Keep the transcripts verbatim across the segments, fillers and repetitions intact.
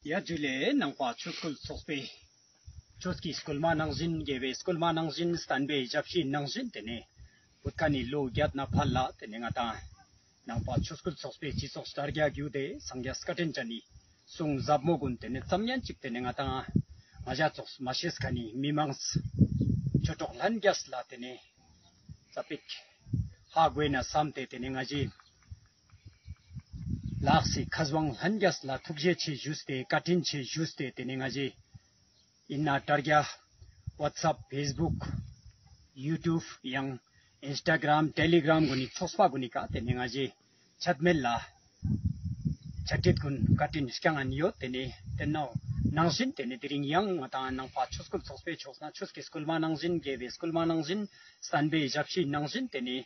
ཡ་ཇུ་ལེ། ནང་པ་ཆོས་སྐུལ་ཚོགས་པའི་ཆོས་ཀྱི་སྐུལ་མ་ནང་བཞིན། དགེ་བའི་སྐུལ་མ་ནང་བཞིན། བསྟན་པའི་ཞབས་ཕྱི་ནང་བཞིན། ཏེ་ནེ་བོད་ཁ་ནེ་ལོ་བརྒྱད་ནེ་ཕར་ལ་ཏེ་ནེ་ང་དང་ནང་པ་ཆོས་སྐུལ་ཚོགས་པའི་སྤྱི་ཚོགས་དྲ་རྒྱ་བརྒྱུད་དེ་སངས་རྒྱས་བཀའ་དྲིན་ཅན་ནི་གསུང་ཟབ་མོ་གུན་ཏེ་ནེ་ཙམ་ཉན་ཅིག་ཏེ་ནེ་ང་དང་ང་ཞ་ཙོགས་མ་ཤེས་ཁན་ནི་མི་མང་ཆོས་གྲོགས་ལྷན་རྒྱས་ལ་ཏེ་ནེ་ཙ་པིག་ཧ་གོ་ན་བསམ་སྟེ་ཏེ་ནེ་ང་ཞའི་ལགས་སི་ཁ་བཟང་ལྷན་རྒྱས་ལ་ཐུགས་རྗེ་ཆེ་ཞུས་ཏེ་བཀའ་དྲིན་ཆེ་ཞུས་ཏེ་ཏེ་ནེ་ང་ཞའི་ཨིན་ན་དྲ་རྒྱ་ཝཊས་ཨེབ་ཕེས་བུག་ཡུ་ཊུབ་ཡང་ཨིན་སི་ཊ་གྲམ་ཊེ་ལི་གྲམ་གུན་ནི་ཚོགས་པ་གུན་ནི་ཀ་ཏེ་ནེ་ང་ཞའི་ཆད་མེད་ལ་ཆད་ཁྲིད་གུན་བཀའ་དྲིན་སྐྱང་ངན་ཡོད། ཏེ་ནེ་ཏེ་ནེ་ནང་བཞིན་ཏེ་ནེ་དེ་རིང་ཡང་ང་དང་ནང་པ་ཆོས་སྐུལ་ཚོགས་པའི་ཕྱོགས་ནེ་ཆོས་ཀྱི་སྐུལ་མ་ནང་བཞིན། དགེ་བའི་སྐུལ་མ་ནང་བཞིན། བསྟན་པའི་ཞབས་ཕྱི་ནང་བཞིན། ཏེ་ནེ་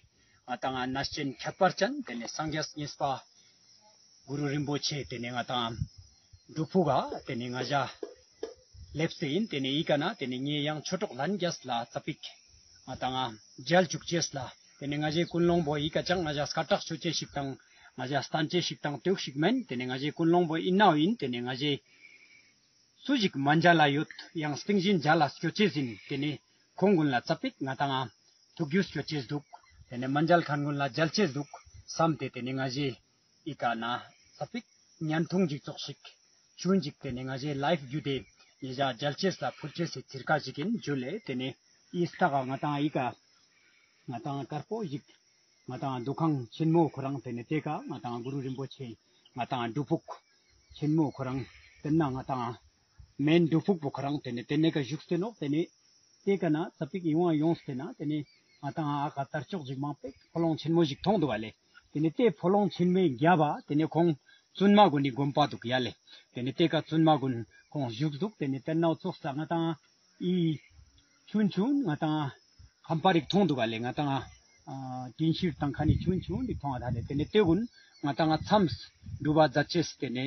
ང་དང་ང་ནས་ཅན་ཁྱད་པར་ཅན་ཏེ་ནེ་སངས་རྒྱས་གཉིས་པ་གུ་རུ་རིན་པོ་ཆེ་ཏེ་ནེ་ང་དང་སྒྲུབ་ཕུག་ག་ཏེ་ནེ་ང་ཞ་ལེབས་ཏེ་ཨིན། ཏེ་ནེ་ཨི་ཀ་ནེ་ཏེ་ནེ་ངའི་ཡང་ཆོས་གྲོགས་ལྷན་རྒྱས་ལ་ཙ་པིག་ང་དང་ང་མཇལ་ཅུག་ཅེས་ལ་ཏེ་ནེ་ང་ཞའི་ཀུན་སློང་པོ་ཨི་ཀ་ཅང་ང་ཞ་སྐད་གྲགས་ཅོ་ཅེས་ཤིག་དང་ང་ཞ་སྟན་ཅེས་ཤིག་དང་ཏེ་ཟུག་ཤིག་མན། ཏེ་ནེ་ང་ཞའི་ཀུན་སློང་པོ་ཨིན་ནའོ་ཨིན། ཏེ་ནེ་ང་ཞའི་སུ་ཞིག་མ་མཇལ་ལ་ཡོད་ཡང་སྟིང་བཞིན་མཇལ་ལ་སྐྱོད་ཅེས་ཨིན། ཏེ་ནེ་ཁོང་གུན་ལ་ཙ་པིག་ང་དང་ང་ཐུགས་རྒྱུས་སྐྱོད་ཅེས་དུག། ཏེ་ནེ་མ་མཇལ་ཁན་གུན་ལ་མཇལ་ཅེས་དུག་བསམ་སྟེ་ཏེ་ནེ་ང་ཞའི་ཨི་ཀ་ནེ་ཙ་པིག་བརྙན་ཐུང་ཞིག་ཙོགས་ཤིག་ཆུན་ཅིག་ཏེ་ནེ་ང་ཞའི་ལའིབ་བརྒྱུད་དེ་ང་ཞ་མཇལ་ཅེས་ལ་ཕུལ་ཅེས་སི་ཚིར་ཀ་ཞིག་ཨིན། ཇུ་ལེ། ཏེ་ནེ་ཨི་སྟག་ག་ང་དང་ཨི་ཀ་ང་དང་དཀར་པོ་ཞིག་ང་དང་འདུ་ཁང་ཆེན་མོ་ཁོ་རང་ཏེ་ནེ་ཏེ་ཀ་ང་དང་གུ་རུ་རིན་པོ་ཆེ་ང་དང་སྒྲུབ་ཕུག་ཆེན་མོ་ཁོ་རང་ཏེ་ན་ང་དང་མེན་སྒྲུབ་ཕུག་པོ་ཁོ་རང་ཏེ་ནེ་ཏེ་ནེ་ཀ་བཞུགས་ཏེ་ནོག། ཏེ་ནེ་ཏེ་ཀ་ནེ་ཙ་པིག་ཡོང་བ་ཡོངས་ཏེ་ན་ཏེ་ནེ་ང་དང་ཨ་ཀ་དར་ལྕོག་ཞིག་མང་པོ་ཕོ་ལོང་ཆེན་མོ་ཞིག་ཐོང་དུག་ག་ལེ། ཏེ་ནེ་ཏེ་ཕོ་ལོང་ཆེན་མོའི་རྒྱབ་པ་ཏེ་ནེ་ཁོང་བཙུན་མ་གུན་ནི་དགོན་པ་དུག་ཡ་ལེ། ཏེ་ནེ་ཏེ་ཀ་བཙུན་མ་གུན་ཁོང་བཞུགས་དུག། ཏེ་ནེ་ཏེ་ནེ་ཙོགས་ས་ང་དང་ཨི་ཆུན་ཆུན་ང་དང་ཁམས་པ་རིག་ཐོང་དུག་ག་ལེ། ང་དང་ཨ་དྲིན་ཤིར་དང་ཁ་ནི་ཆུན་ཆུན་རིག་ཐོང་ང་ད་ལེ། ཏེ་ནེ་ཏེ་གུན་ང་དང་མཚམས་སྒྲུབ་པ་མཛད་ཅེས་ཏེ་ནེ་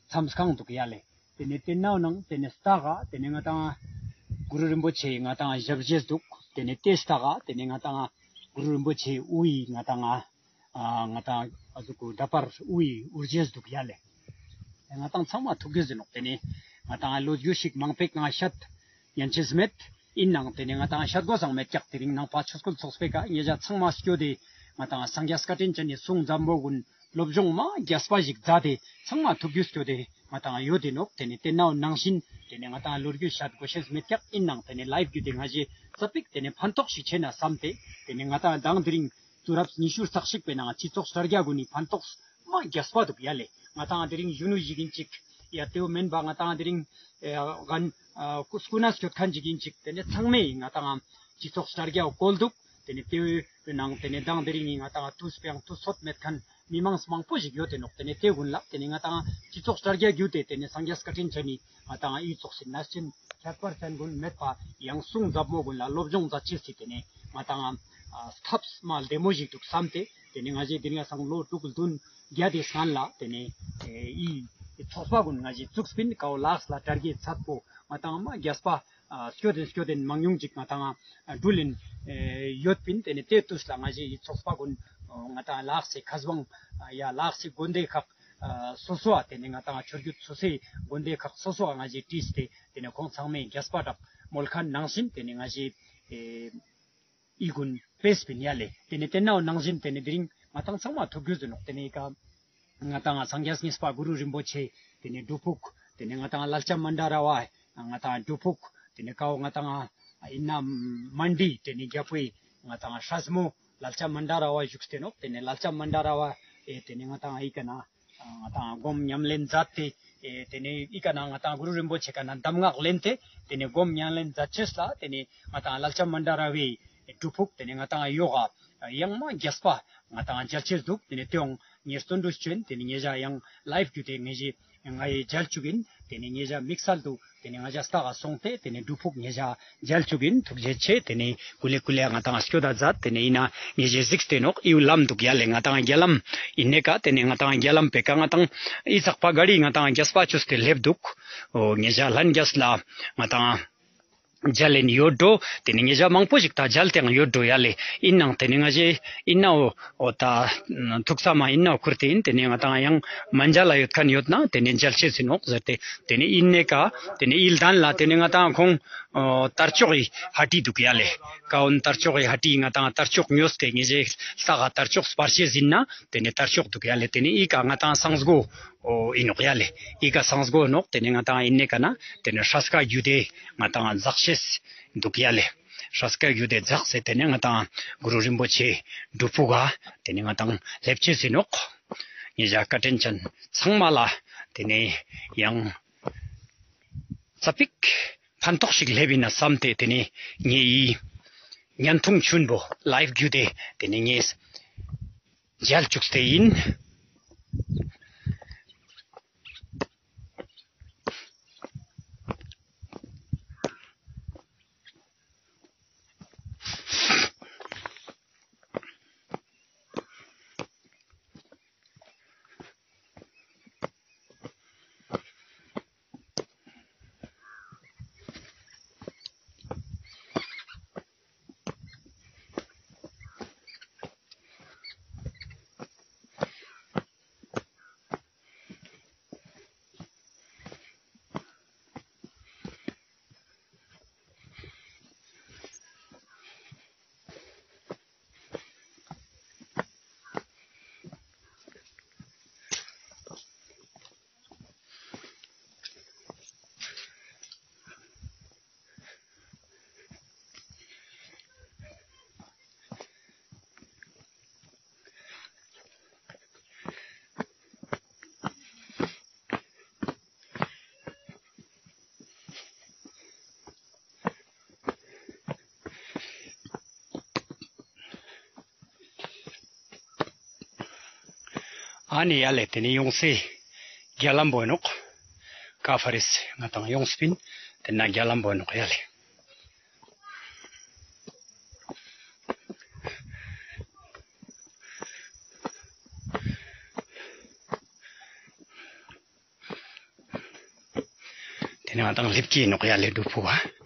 མཚམས་ཁང་དུག་ཡ་ལེ། ཏེ་ནེ་ཏེ་ནའོ་ནང་ཏེ་ནེ་སྟག་ག་ཏེ་ནེ་ང་དང་གུ་རུ་རིན་པོ་ཆེ་ང་དང་ཞབས་རྗེས་དུག། ཏེ་ནེ་ཏེ་སྟག་ག་ཏེ་ནེ་ང་དང་གུ་རུ་རིན་པོ་ཆེ་དབུའི་ང་དང་ཨ་ང་དང་ཨ་ཟུག་གུ་འདྲ་པར་དབུའི་དབུ་རྗེས་དུག་ཡ་ལེ། ང་དང་ཚང་མ་ཐུགས་རྒྱུས་ཨིན་ནོག། ཏེ་ནེ་ང་དང་ལོ་རྒྱུས་ཤིག་མང་པོ་ང་ཤད་ཉན་ཅེས་མེད། ཨིན་ནའང་ཏེ་ནེ་ང་དང་ཤད་དགོས་སང་མེད་ཀྱག། དེ་རིང་ནང་པ་ཆོས་སྐུལ་ཚོགས་པའི་ཀ་ཉེ་ཞ་ཚང་མ་སྐྱོད་དེ་ང་དང་སངས་རྒྱས་བཀའ་དྲིན་ཅན་ནི་གསུང་འཛམ་བུ་གུན་སློབ་སྦྱོང་མ་རྒྱས་པ་ཞིག་མཛད་དེ་ཚང་མ་ཐུགས་རྒྱུས་སྐྱོད་དེ་ང་དང་ཡོད་དེ་ནོག། ཏེ་ནེ་ཏེ་ནའོ་ནང་བཞིན་ཏེ་ནེ་ང་དང་ལོ་རྒྱུས་ཤད་དགོས་ཤེས་མེད་ཀྱག། ཨིན་ནའང་ཏེ་ནེ་ལའིབ་བརྒྱུད་དེ་ང་ཞའི་ཙ་པིག་ཏེ་ནེ་ཕན་ཐོགས་ཤིག་ཆེ་ན་བསམ་སྟེ་ཏེ་ནེ་ང་དང་མདང་དེ་རིང་དུས་རབས་ཉི་ཤུ་རྩ་གཅིག་པའི་ནང་སྤྱི་ཚོགས་དྲ་རྒྱ་གུན་ནི་ཕན་ཐོགས་མ་རྒྱས་པ་དུག་ཡ་ལེ། ང་དང་དེ་རིང་གཞོན་ནུ་ཞིག་ཨིན་ཅིག་ཡ་ཏེའུ་མེན་པ་ང་དང་དེ་རིང་ཨེ་གན་ཨ་སྐུ་སྐུ་ན་སྐྱོད་ཁན་ཅིག་ཨིན་ཅིག། ཏེ་ནེ་ཚང་མས་ང་དང་སྤྱི་ཚོགས་དྲ་རྒྱ་བཀོལ་དུག། ཏེ་ནེ་ཏེའུ་ནང་ཏེ་ནེ་མདང་དེ་རིང་ང་དང་དུས་པའང་དུས་ཚོད་མེད་ཁན་མི་མང་མང་པོ་ཞིག་ཡོད་དེ་ནོག། ཏེ་ནེ་ཏེ་གུན་ལ་ཏེ་ནེ་ང་དང་སྤྱི་ཚོགས་དྲ་རྒྱ་བརྒྱུད་དེ་ཏེ་ནེ་སངས་རྒྱས་བཀའ་དྲིན་ཅན་ནི་ང་དང་ཨི་ཙོགས་སི་ནས་ཅན་ཁྱད་པར་ཅན་གུན་མེད་པ་ཡང་གསུང་ཟབ་མོ་གུན་ལ་སློབ་སྦྱོང་མཛད་ཅེས་སི་ཏེ་ནེ་ང་དང་ཨ་ཐབས་མ་བདེ་མོ་ཞིག་དུག་བསམ་སྟེ་ཏེ་ནེ་ང་ཞའི་དེ་རིང་སང་ལོ་དྲུག་བདུན་བརྒྱད་དེ་སྔན་ལ་ཏེ་ནེ་ཨི་ཚོགས་པ་གུན་ང་ཞའི་བཙུགས་པིན། ཀའོ་ལགས་ལ་དྲ་རྒྱའི་ཚད་པོ་ང་དང་མ་རྒྱས་པ་ཨ་སྐྱོད་དེ་སྐྱོད་དེ་མང་ཉུང་ཅིག་ང་དང་ཨ་འགྲུལ་ཨིན་ཨེ་ཡོད་པིན། ཏེ་ནེ་ཏེ་དུས་ལ་ང་ཞའི་ཚོགས་པ་གུན་ང་དང་ལགས་སི་ཁ་བཟང་ཡ་ལགས་སི་དགོན་སྡེ་ཁག་ཨ་སོ་སོ་ཨ་ཏེ་ནེ་ང་དང་ཆོས་བརྒྱུད་སོ་སོའི་དགོན་སྡེ་ཁག་སོ་སོ་ཨ་ང་ཞའི་བྲིས་ཏེ་ཏེ་ནེ་ཁོང་ཚང་མས་རྒྱས་པ་གྲབས་མོལ་ཁན་ནང་བཞིན་ཏེ་ནེ་ང་ཞའི་ཨེ་ཨི་གུན་ཕེས་པིན་ཡ་ལེ། ཏེ་ནེ་ཏེ་ནའོ་ནང་བཞིན་ཏེ་ནེ་དེ་རིང་ང་དང་ཚང་མ་ཐུགས་རྒྱུས་ཨིན་ནོག། ཏེ་ནེ་ཀ་ང་དང་སངས་རྒྱས་གཉིས་པ་གུ་རུ་རིན་པོ་ཆེ་ཏེ་ནེ་སྒྲུབ་ཕུག་ཏེ་ནེ་ང་དང་ལ་ལྕམ་མན་དཱ་ར་བ་ང་དང་སྒྲུབ་ཕུག་ཏེ་ནེ་ཀའོ་ང་དང་ཨིན་ན་མན་དི་ཏེ་ནེ་རྒྱལ་པོའི་ང་དང་སྲས་མོ་ལ་ལྕམ་མན་དཱ་ར་བ་བཞུགས་ཏེ་ནོག། ཏེ་ནེ་ལ་ལྕམ་མན་དཱ་ར་བ་ཨེ་ཏེ་ནེ་ང་དང་ཨི་ཀ་ནེ་ང་དང་སྒོམ་ཉམས་ལེན་མཛད་དེ་ཨེ་ཏེ་ནེ་ཨི་ཀ་ནེ་ང་དང་གུ་རུ་རིན་པོ་ཆེ་ཀ་ནེ་གདམས་ངག་ལེན་ཏེ་ཏེ་ནེ་སྒོམ་ཉམས་ལེན་མཛད་ཅེས་ལ་ཏེ་ནེ་ང་དང་ལ་ལྕམ་མན་དཱ་ར་བའི་སྒྲུབ་ཕུག་ཏེ་ནེ་ང་དང་ཡོག་ག་ཡང་མ་རྒྱས་པ་ང་དང་མཇལ་ཅེས་དུག། ཏེ་ནེ་ཏེའང་ངའི་བརྩོན་འགྲུས་ཅོ་ཨིན། ཏེ་ནེ་ཉེ་ཞ་ཡང་ལའིབ་བརྒྱུད་དེ་ངེ་ཞའི་ང་ཡི་མཇལ་ཅུག་ཨིན། ཏེ་ནེ་ཉེ་ཞ་དམིགས་བསལ་དུ་ཏེ་ནེ་ང་ཞ་སྟག་ག་སོང་སྟེ་ཏེ་ནེ་སྒྲུབ་ཕུག་ཉེ་ཞ་མཇལ་ཅུག་ཨིན། ཐུགས་རྗེ་ཆེ། ཏེ་ནེ་ཀུ་ལེ་ཀུ་ལེ་ང་དང་སྐྱོད་ད་མཛད། ཏེ་ནེ་ཨིན་ན་ངེ་ཞའི་གཟིགས་ཏེ་ནོག་ཨིའུ་ལམ་དུག་ཡ་ལེ། ང་དང་རྒྱ་ལམ་ཨིན་ནེ་ཀ་ཏེ་ནེ་ང་དང་རྒྱ་ལམ་པེ་ཀ་ང་དང་ཨི་ཚག་པ་ག་རི་ང་དང་རྒྱས་པ་ཅོས་ཏེ་ལེབ་དུག། འོ་ཉེ་ཞ་ལྷན་རྒྱས་ལ་ང་དང་ མཇལ་ཡིན་ཡོད་འགྲོ། ཏེ་ནེ་ཉེ་ཞ་མང་པོ་ཞིག་ད་མཇལ་ཏེའང་ཡོད་འགྲོ་ཡ་ལེ། ཨིན་ནའང་ཏེ་ནེ་ང་ཞེ་ཨིན་ནའོ་འོ་ད་ཐུགས་བསམ་མ་ཨིན་ནའོ་ཁུར་ཏེ་ཨིན། ཏེ་ནེ་ང་དང་ཡང་མ་མཇལ་ལ་ཡོད་ཁན་ཡོད་ན་ཏེ་ནེ་མཇལ་ཤེས་ཨིན་ནོག་ཟེར་ཏེ། ཏེ་ནེ་ཨིན་ནའང་ཏེ་ནེ་ཨི་ལྡན་ལ་ཏེ་ནེ་ང་དང་ཁོང་ཨ་དར་ལྕོག་གི་ཧ་ཏི་དུག་ཡ་ལེ། ཀ་བོ་དར་ལྕོག་གི་ཧ་ཏི་ང་དང་དར་ལྕོག་ཉོས་ཏེ་ཉེ་ཞའི་ལྟག་ག་དར་ལྕོག་སྤར་ཤེས་ཨིན་ན་ཏེ་ནེ་དར་ལྕོག་དུག་ཡ་ལེ། ཏེ་ནེ་ཨི་ཀ་ང་དང་སངས་སྒོ་ཨིན་ནོག་ཡ་ལེ། ཨི་ཀ་སངས་སྒོ་ནོག། ཏེ་ནེ་ང་དང་ཨིན་ནའང་ཀ་ན་ཏེ་ནེ་སྲས་ཀ་རྒྱུད་དེ་ང་དང་འཛག་ཤེས་དུག་ཡ་ལེ། སྲས་ཀ་རྒྱུད་དེ་འཛག་སྟེ་ཏེ་ནེ་ང་དང་གུ་རུ་རིན་པོ་ཆེ་སྒྲུབ་ཕུག་ག་ཏེ་ནེ་ང་དང་ལེབ་ཅེས་ཨིན་ནོག། ཉེ་ཞ་བཀའ་དྲིན་ཅན་ཚང་མ་ལ་ཏེ་ནེ་ཡང་ཙ་པིག་ཕན་ཐོགས་ཤིག་ལེབ་ཨིན་ན་སམ་སྟེ་ཏེ་ནེ་ངའི་བརྙན་ཐུང་ཆུན་པོ་ལའིབ་རྒྱུད་དེ་ཏེ་ནེ་ངས་མཇལ་ཅུག་སྟེ་ཨིན། ཨ་ནི་ཡ་ལེ་ཏེ་ནེ་ཡོངས་སེ་རྒྱ་ལམ་བོ་ཨིན་ནོག། ཀ་ཕ་རིས་ང་དང་ཡོངས་པིན་ཏེ་ན་རྒྱ་ལམ་བོ་ཨིན་ནོག་ཡ་ལེ། ཏེ་ནེ་ང་དང་ལེབ་ཀྱི་ནོག་ཡ་ལེ་སྒྲུབ་ཕུག་ག།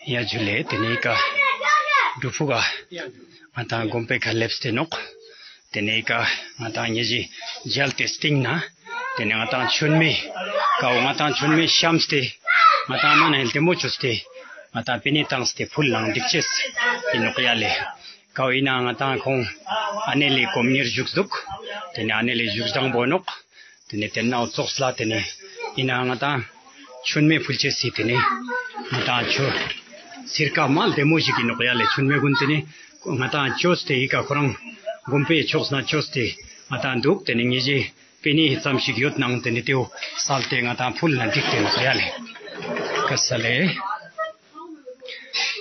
ཡ་ཇུ་ལེ། ཏེ་ནེ་ཀ་སྒྲུབ་ཕུག་ག་ང་དང་དགོན་པའི་ཁ་ལེབས་ཏེ་ནོག། ཏེ་ནེ་ཀ་ང་དང་ཉེ་ཞའི་མཇལ་ཏེ་སྟིང་ནེ་ཏེ་ནེ་ང་དང་མཆོད་མེ་ཀ་བོ་ང་དང་མཆོད་མེ་བཤམས་ཏེ་ང་དང་མ་ནེ་ལྡེ་མོ་ཅོས་ཏེ་ང་དང་པེ་ནེ་བཏང་སྟེ་ཕུལ་ནང་འགྲིག་ཅེས་ཨིན་ནོག་ཡ་ལེ། ཀ་བོ་ཨིན་ན་ང་དང་ཁོང་ཨ་ནེ་ལེ་སྒོམ་གཉེར་བཞུགས་དུག། ཏེ་ནེ་ཨ་ནེ་ལེ་བཞུགས་སྟངས་པོ་ནོག། ཏེ་ནེ་ཏེ་ན་ཙོགས་ལ་ཏེ་ནེ་ཨིན་ན་ང་དང་མཆོད་མེ་ཕུལ་ཅེས་སི་ཏེ་ནེ་ང་དང་ཆོས་སིར་ཀ་མ་ལྡེ་མོ་ཞིག་ཨིན་ནོག་ཡ་ལེ། མཆོད་མེ་གུན་ཏེ་ནེ་ང་དང་ཅོས་ཏེ་ཨི་ཀ་ཁོ་རང་དགོན་པའི་ཕྱོགས་ནེ་ཅོས་ཏེ་ང་དང་དུག། ཏེ་ནེ་ཉེ་ཞའི་པེ་ནེ་ཙམ་ཞིག་ཡོད་ནང་ཏེ་ནེ་ཏེའོ་སལ་ཏེ་ང་དང་ཕུལ་ན་འགྲིག་ཏེ་ནོག་ཡ་ལེ། ཀ་ས་ལེ།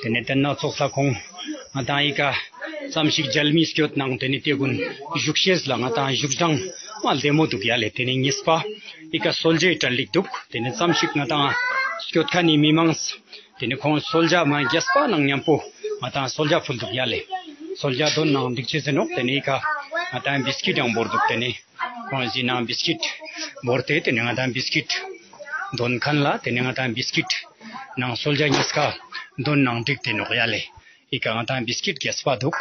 ཏེ་ནེ་ཏེ་ན་ཙོགས་ལ་ཁོང་ང་དང་ཨི་ཀ་ཙམ་ཞིག་མཇལ་མི་སྐྱོད་ནང་ཏེ་ནེ་ཏེ་གུན་བཞུགས་ཤེས་ལ་ང་དང་བཞུགས་སྟངས་མ་ལྡེ་མོ་དུག་ཡ་ལེ། ཏེ་ནེ་ཉེས་པ་ཨི་ཀ་གསོལ་ཇའི་གྲལ་ལིག་དུག། ཏེ་ནེ་ཙམ་ཞིག་ང་དང་སྐྱོད་ཁན་ནི་མི་མང་ཏེ་ནེ་ཁོང་གསོལ་ཇ་མ་རྒྱས་པ་ནང་ཉམ་པོ་ང་དང་གསོལ་ཇ་ཕུལ་དུག་ཡ་ལེ། གསོལ་ཇ་དོན་ནང་འགྲིག་ཅེས་ཨིན་ནོག། ཏེ་ནེ་ཨི་ཀ་ང་དང་བིས་ཀིཊ་ཡང་བོར་དུག། ཏེ་ནེ་ཁོང་ཞིག་ནང་བིས་ཀིཊ་བོར་ཏེ་ཏེ་ནེ་ང་དང་བིས་ཀིཊ་དོན་ཁན་ལ་ཏེ་ནེ་ང་དང་བིས་ཀིཊ་ནང་གསོལ་ཇ་ཉེས་ཀ་དོན་ནང་འགྲིག་ཏེ་ནོག་ཡ་ལེ། ཨི་ཀ་ང་དང་བིས་ཀིཊ་རྒྱས་པ་དུག།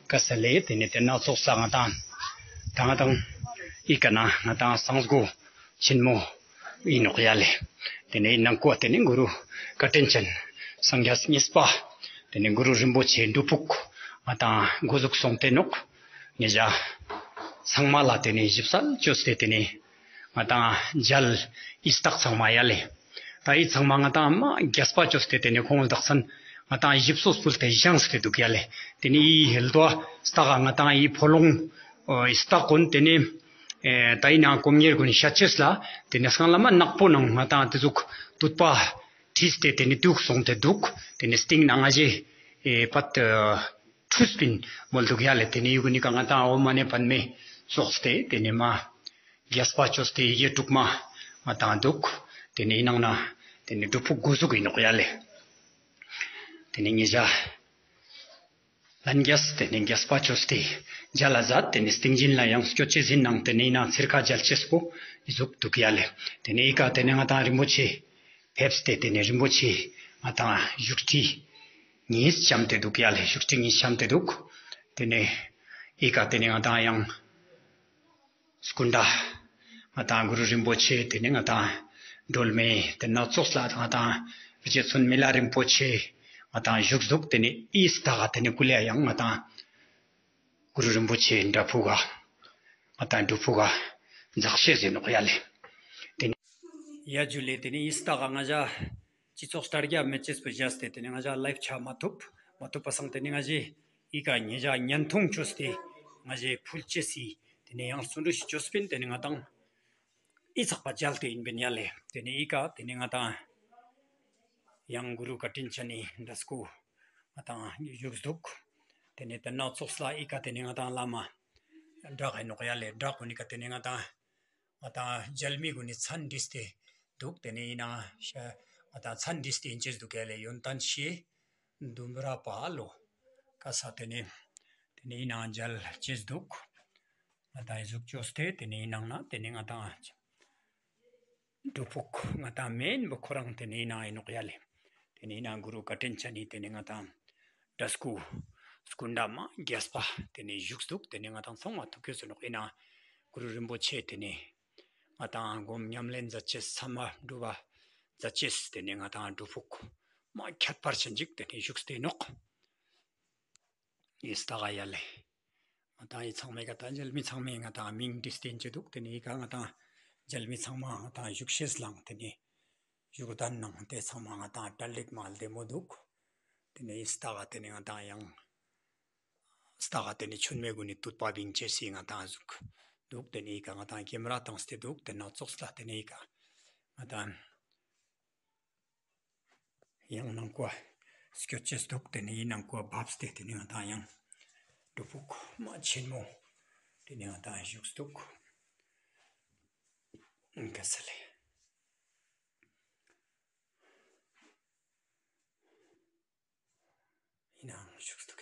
ཀ་ས་ལེ། ཏེ་ནེ་ཏེ་ན་ཙོགས་ལ་ང་དང་ད་ང་དང་ཨི་ཀ་ན་ང་དང་སངས་སྒོ་ཆེན་མོ་ཨིན་ནོག་ཡ་ལེ། ཏེ་ནེ་ནང་ཀོ་ཏེ་ནེ་གུ་རུ་བཀའ་དྲིན་ཅན་སངས་རྒྱས་གཉིས་པ་ཏེ་ནེ་གུ་རུ་རིན་པོ་ཆེ་སྒྲུབ་ཕུག་ང་དང་གོ་ཟུག་སོང་སྟེ་ནོག། ཉེ་ཞ་ཚང་མ་ལ་ཏེ་ནེ་ཞིབ་གསལ་ཅོས་ཏེ་ཏེ་ནེ་ང་དང་མཇལ་ཨི་རྟགས་ཚང་མ་ཡ་ལེ། ད་ཨི་ཚང་མ་ང་དང་མ་རྒྱས་པ་ཅོས་ཏེ་ཏེ་ནེ་ཁོང་དག་ས་ང་དང་ཞིབ་སོ་སྤུལ་ཏེ་བཞེངས་ཏེ་དུག་ཡ་ལེ། ཏེ་ནེ་ཨི་ཧེལ་དོ་སྟག་ང་དང་ཨི་ཕོ་ལོང་ཨི་སྟག་གུན་ཏེ་ནེ་ ཨེ་ད་ཨིན་ནའང་སྒོམ་གཉེར་གུན་ཤད་ཅེས་ལ་ཏེ་ནེ་སང་ལ་མ་ནག་པོ་ནང་ང་དང་ཏེ་ཟུག་དུད་པ་བྲིས་ཏེ་ཏེ་ནེ་དུག་སོང་སྟེ་དུག། ཏེ་ནེ་སྟིང་ནེ་ང་ཞེ་ཨེ་པད་ཨ་ཁྲུས་པིན་མོལ་དུག་ཡ་ལེ། ཏེ་ནེ་ཡུ་གུན་ནི་ཀ་ང་དང་ཨོཾ་མ་ཎི་པདྨེ་ཙོགས་ཏེ་ཏེ་ནེ་མ་རྒྱས་པ་ཅོས་ཏེ་ཡི་གེ་དྲུག་མ་ང་དང་དུག། ཏེ་ནེ་ཨི་ནང་ན་ཏེ་ནེ་སྒྲུབ་ཕུག་གོ་ཟུག་ཨིན་ནོག་ཡ་ལེ། ཏེ་ནེ་ཉེ་ཞ་ལྷན་རྒྱས་ཏེ་ནེ་རྒྱས་པ་ཅོས་ཏེ་མཇལ་ལ་ཛད། ཏེ་ནེ་སྟིང་བཞིན་ལ་ཡང་སྐྱོད་ཅེས་ཨིན་ནང་ཏེ་ནེ་ཨི་ནང་ཚིར་ཁ་མཇལ་ཅེས་པོ་ཨི་ཟུག་དུག་ཡ་ལེ། ཏེ་ནེ་ཨི་ཀ་ཏེ་ནེ་ང་དང་རིན་པོ་ཆེ་ཕེབས་ཏེ་ཏེ་ནེ་རིན་པོ་ཆེ་ང་དང་བཞུགས་ཁྲི་ཉིས་བཤམས་ཏེ་དུག་ཡ་ལེ། བཞུགས་ཁྲི་ཉིས་བཤམས་ཏེ་དུག། ཏེ་ནེ་ཨི་ཀ་ཏེ་ནེ་ང་དང་ཡང་སྐུ་འདྲ་ང་དང་གུ་རུ་རིན་པོ་ཆེ་ཏེ་ནེ་ང་དང་སྒྲོལ་མའི་ཏེ་ནེ་ཙོགས་ལ་ང་དང་རྗེ་བཙུན་མི་ལ་རིན་པོ་ཆེ་ང་དང་བཞུགས་དུག། ཏེ་ནེ་ཨི་སྟག་ག་ཏེ་ནེ་ཀུ་ལེ་ཡང་ང་དང་གུ་རུ་རིན་པོ་ཆེ་འདྲ་ཕུག་ག་ང་དང་སྒྲུབ་ཕུག་ག་འཛག་ཤེས་ཨིན་ནོག་ཡ་ལེ། ཏེ་ནེ་ཡ་ཇུ་ལེ། ཏེ་ནེ་ཨི་སྟག་ག་ང་ཞ་སྤྱི་ཚོགས་དྲ་རྒྱ་མེད་ཅེས་པོ་བཞག་སྟེ་ཏེ་ནེ་ང་ཞ་ལའིབ་ཆ་མ་ཐུབ་མ་ཐུབ་པ་སང་ཏེ་ནེ་ང་ཞེ་ཨི་ཀ་ཉེ་ཞ་བརྙན་ཐུང་ཅོས་ཏེ་ང་ཞེ་ཕུལ་ཅེས་སི་ཏེ་ནེ་ཡང་བརྩོན་འགྲུས་ཤིག་ཅོས་པིན། ཏེ་ནེ་ང་དང་ཨི་ཚག་པ་མཇལ་ཏེ་ཨིན་པིན་ཡ་ལེ། ཏེ་ནེ་ཨི་ཀ་ཏེ་ནེ་ང་དང་ཡང་གུ་རུ་བཀའ་དྲིན་ཅན་ནི་འདྲ་སྐུ་ང་དང་བཞུགས་དུག། ཏེ་ནེ་ཏེ་ནེ་ཙོགས་ལ་ཨི་ཀ་ཏེ་ནེ་ང་དང་བླ་མ་བྲག་ཨིན་ནོག་ཡ་ལེ། བྲག་གུན་ནི་ཀ་ཏེ་ནེ་ང་དང་ང་དང་མཇལ་མི་གུན་ནི་མཚན་བྲིས་ཏེ་དུག། ཏེ་ནེ་ཨི་ནང་ང་དང་མཚན་བྲིས་ཏེ་ཨིན་ཅེས་དུག་ཡ་ལེ། ཡོན་ཏན་ཞེས་ལྡུམ་ར་པ་ལོ་ཀ་ས། ཏེ་ནེ་ཏེ་ནེ་ཨི་ནང་ང་མཇལ་ཅེས་དུག། ང་དང་ཨི་ཟུག་ཅོས་ཏེ་ཏེ་ནེ་ཨི་ནང་ན་ཏེ་ནེ་ང་དང་སྒྲུབ་ཕུག་ང་དང་མེན་པོ་ཁོ་རང་ཏེ་ནེ་ཨི་ནང་ཨིན་ནོག་ཡ་ལེ། ཏེ་ནེ་ཨི་ནང་གུ་རུ་བཀའ་དྲིན་ཅན་ནི་ཏེ་ནེ་ང་དང་འདྲ་སྐུ་སྐུ་འདྲ་མ་རྒྱས་པ་ཏེ་ནེ་བཞུགས་དུག། ཏེ་ནེ་ང་དང་ཚང་མ་ཐུགས་ཁུར་སོ་ནོག། ཨི་ནང་གུ་རུ་རིན་པོ་ཆེ་ཏེ་ནེ་ང་དང་སྒོམ་ཉམས་ལེན་མཛད་ཅེས་ཚང་མ་སྒྲུབ་པ་མཛད་ཅེས་ཏེ་ནེ་ང་དང་སྒྲུབ་ཕུག་མ་ཁྱད་པར་ཅན་ཅིག་ཏེ་ནེ་བཞུགས་ཏེ་ཨིན་ནོག། ཨི་སྟག་ག་ཡ་ལེ། ང་དང་ཨི་ཚང་མའི་ཀ་ད་མཇལ་མི་ཚང་མའི་ང་དང་མིང་བྲིས་ཏེ་ཨིན་ཅེས་དུག། ཏེ་ནེ་ཨི་ཀ་ང་དང་མཇལ་མི་ཚང་མ་ང་དང་བཞུགས་ཤེས་ལང་ཏེ་ནེ་བཞུགས་གདན་ནང་ཏེ་ཚང་མ་ང་དང་གྲ་སྒྲིག་མ་ལྡེ་མོ་དུག། ཏེ་ནེ་ཨི་སྟག་ག་ཏེ་ནེ་ང་དང་ཡང་སྟག་ག་ཏེ་ནེ་ཆུན་མེ་གུན་ནི་དུད་པ་བིང་ཅེས་སི་ང་དང་ཟུག་དུག། ཏེ་ནེ་ཨི་ཀ་ང་དང་ཀེམ་ར་བཏང་སྟེ་དུག། ཏེ་ནེ་ཙོགས་ལ་ཏེ་ནེ་ཨི་ཀ་ང་དང་ཡང་ནང་ཀོ་སྐྱོད་ཅེས་དུག། ཏེ་ནེ་ཨི་ནང་ཀོ་བབས་ཏེ་ཏེ་ནེ་ང་དང་ཡང་སྒྲུབ་ཕུག་མ་ཆེན་མོ་ཏེ་ནེ་ང་དང་བཞུགས་དུག། ག་ས་ལེ། ཨི་ནང་བཞུགས་དུག།